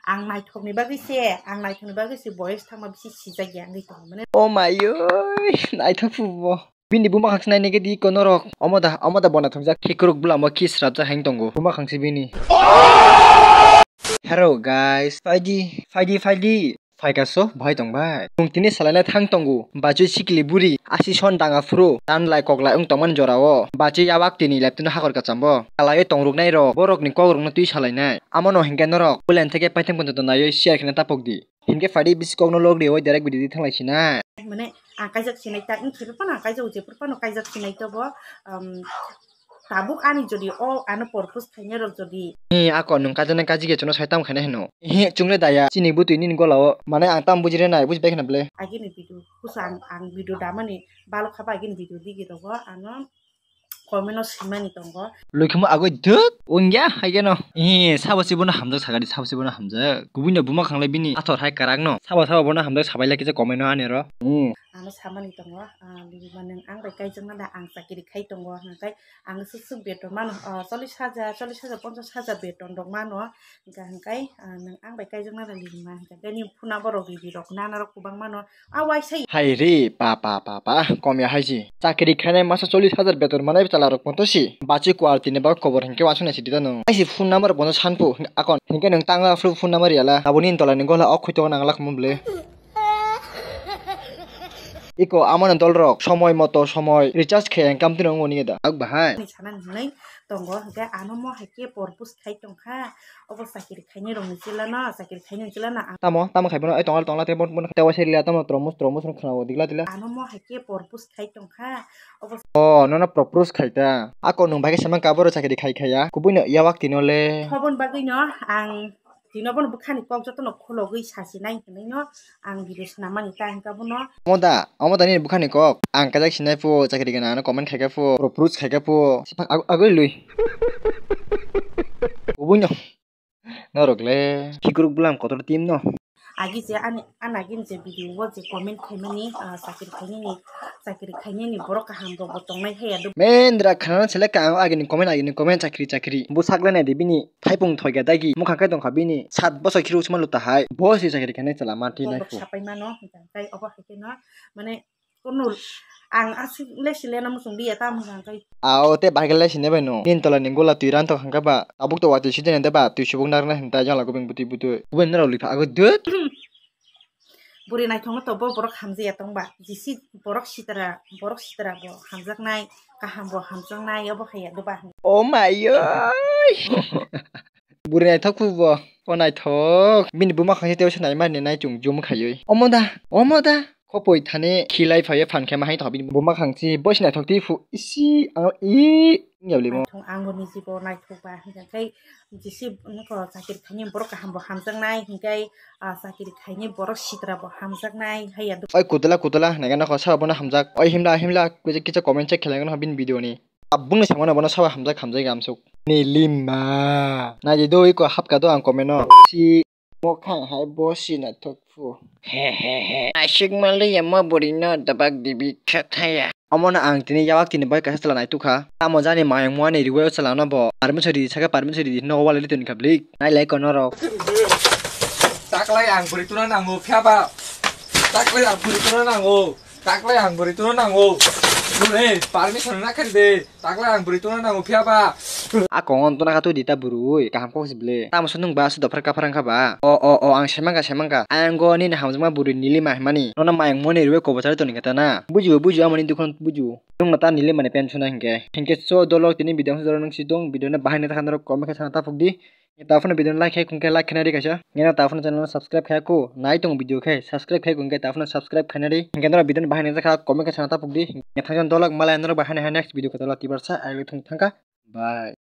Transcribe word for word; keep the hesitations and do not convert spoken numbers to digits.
Ang naithokni bagwi se, ang naithokni bagwi se boyes thangma bisi sijak ya wngwi tongo mane. Oh my oi, naithok phubo. Bini buma khaksa nainai khe di ko norok. Omo da, omo da bona thumjak. Khikruk bwlamo kiss rapjak hai tongo. Buma khangsi bini. Hello guys, phaidi, phaidi, phaidi. Phaika so, bhai tong bai. Chwng tini salaina thang tongo. Bachwi sikli buri, asi son danga phuru, tan lai kok lai wng tongmani jorao. Bachwi yawak tini leptino hakor kacham bo. Kalaiwi tongruknai rok, borokni kokrokno twi salainai. Amono hinkhe norok, pulen theke paithang ponthoto naiwi share kheno tapok di. Hinkhe phaidi bisi kokno log riwi direct video di thanglai sinai. Mane, ang kaijak sinai ta, wng khe phano ang kaijak, je phano kaijak sinai to bo, um, Tabuk ani jodi o ano purpose khainai rok jodi. Hi ako nwng kajaknai kajik ya chwngno sai tamo khainai hino. Hi chwngno daya chini bwtwi nini gola o mane ang tamo bujire nai bujibai khna ble. Agini video kusa ang, ang video damani balok khaba agini video digi rogo ano comment o swimani tongo. Lwi khamo agoi dut wngya hai geno. Hi sabo se bono hamjak sagadi sabo se bono hamjak. Kubui no buma khanglai bini athor hai karak no. Sabo sabo bono hamjak sabai lai kisa comment o ani ro. Hmm. Ano samani tongo, ah, Lirima nwng ang bai kaijakna da ang chakiri khai tongo hwnkhai ang swk swk beton mano, ah, chollish hajar, chollish hajar, ponchash hajar beton rok mano, hwnka hwnkhai, ah, nwng ang bai kaijakna da Lirima hwnkhai nini phuna borok riri rok nana rok kwbang mano, a waisa. Hai re, pa, pa, pa, pa, kom ya hai si. Chakiri khainai masa chollish hajar beton manai chwla rok ponto si. Bachi kuar tini ba kobor hinkhe wansuk nai si dita nwng. Ai si phone number bono sanphu, akon hinkhe nwng tango aphuru phone number yala. Aboni tolani gola ok khuito nang lak mumble. Iko amano dolrok somoi moto somoi recharge khe income tino wngmani da. Ak bahai. Ani sana hinwi tongo, hwnkhe ano mo hai khe purpose khai tongkha. Obo chakiri khainai rokni chwla no, chakiri khainai chwla no ang. Tamo, tamo khai bono, ai tongla, tongla, tei bon, bon, tei waisa rila, tamo, tromus, tromus, wng khna o, digla, digla. Ano mo hai khe purpose khai tongkha. Obo. O, nono purpose khai ta. Ako nwng bai khe sama kaboro chakiri khai, khai ya. Kubui no yawak tino le. Hobon bagwi no ang Tino bono bwkhani kok jotono khulogwi sasinai hinwi no ang video swnamani ta hwnkha bono. Omo da, omo da nini bwkhani kok? Ang kajak sinai pho, chakri gana ano comment khaikha pho, propose khaikha pho. Siphang ag-, agoi lui. Kubui no. Norok le. Khikruk bwlam kotor team no. Agi je ani, ani agini je video o je comment khaimani, ah, chakri khainani, chakri khainani borok kaham rok bo tongnai haya do. Mendra khana seleka ang agini comment, agini comment chakri, chakri. Bo saklai nai de bini. Thaipung thoikha dagi, mokha khe tongkha bini, sat bosor khiru sima luta hai, bo se chakri khainai chwla mantwi nai phu. Sapai mano, hwnkha khe obo hai kheno, mane, kunu ang aswk le sile na muchung liya ta muchung kai. Ao, te bahai khe le sine bai no. Nini tola ni gola twi ran tong kha ba, tabuk to watwi sidene de ba, twi subuk narwknai hinta jala gubing butwi butwi. Ubui norok lipha agoi dut. Bwrwi naithokno to bo borok hamjakya tongba. Jisi borok sitra, borok sitra bo hamjaknai, kaham bo hamjaknai, obo hai ya doba. Oh my oi. Bwrwi naithok phu bo, o naithok. Bini buma khangse tei se naimani nai chung jum khaiwi. Omo da, omo da. Khopoi thani khilai phaiwi phan khe ma hai thok bini buma khangse bosi naithok twi phu isi ang i. Niyabli mo. Naithok, ang bo niji bo naithok ba, hwnkhe jisi nokho chakiri khainai borok kaham bo hamjaknai, hwnkhe, ah, chakiri khainai borok sitra bo hamjaknai, haiya do. Oi kutula kutula, naiga nokho sabo bono hamjak. Oi himla himla, kisa comment check khlai nokho bini video ni. Abungni samano bono sabo hamjak hamjak amsuk. Nilima. Naidi do iko hapka do ang comment no. Si Mokhang hai bo sina thok phu. He he he. Aswk maliya mo bwrwi no dabak dibi kha thaya. Omono ang tini yawak tini bai kaisa chwla naitukha. Tamo jani mayung muani riwi o chwla no bo. Permission ridi saka permission ridi no wali toni kablik. Nai lai kono rok. Taklai ang bwrwi tuna nango phiya ba. Taklai ang bwrwi tuna nango. Taklai ang bwrwi tuna nango. Bwrwi permission na khari de. Taklai ang bwrwi tuna nango phiya ba. A kongon tuna kha twi di ta bwrwi kaham kok si ble. Tamo se nung ba se dophar kaphar wngkha ba. O o o ang semangkha semangkha. Ayang go nini hamjakma bwrwi Nilima himani. Nono mayung moni rwi kobo chari toni khe ta na. Bujibo bujibo amoni dukhan bujibo. Nung no ta Nilima ni pension na hinkhe. Hinkhe so dolok tini video ang se dolok nung si dong video no bahai nai ta khan rok comment khe sana ta phuk di. Taphano video no like khai khun khe like khaina di kaisa. Ngena taphano channel no subscribe khai ku. Nai tong video khe subscribe khai khun khe taphano subscribe khaina di. Hinkhe nora video no bahai nai ta kha comment khe sana ta phuk di. Ngethang jon dolok malai nora bahai nai next video khe tala tibar sa ai thung thangkha. Bye.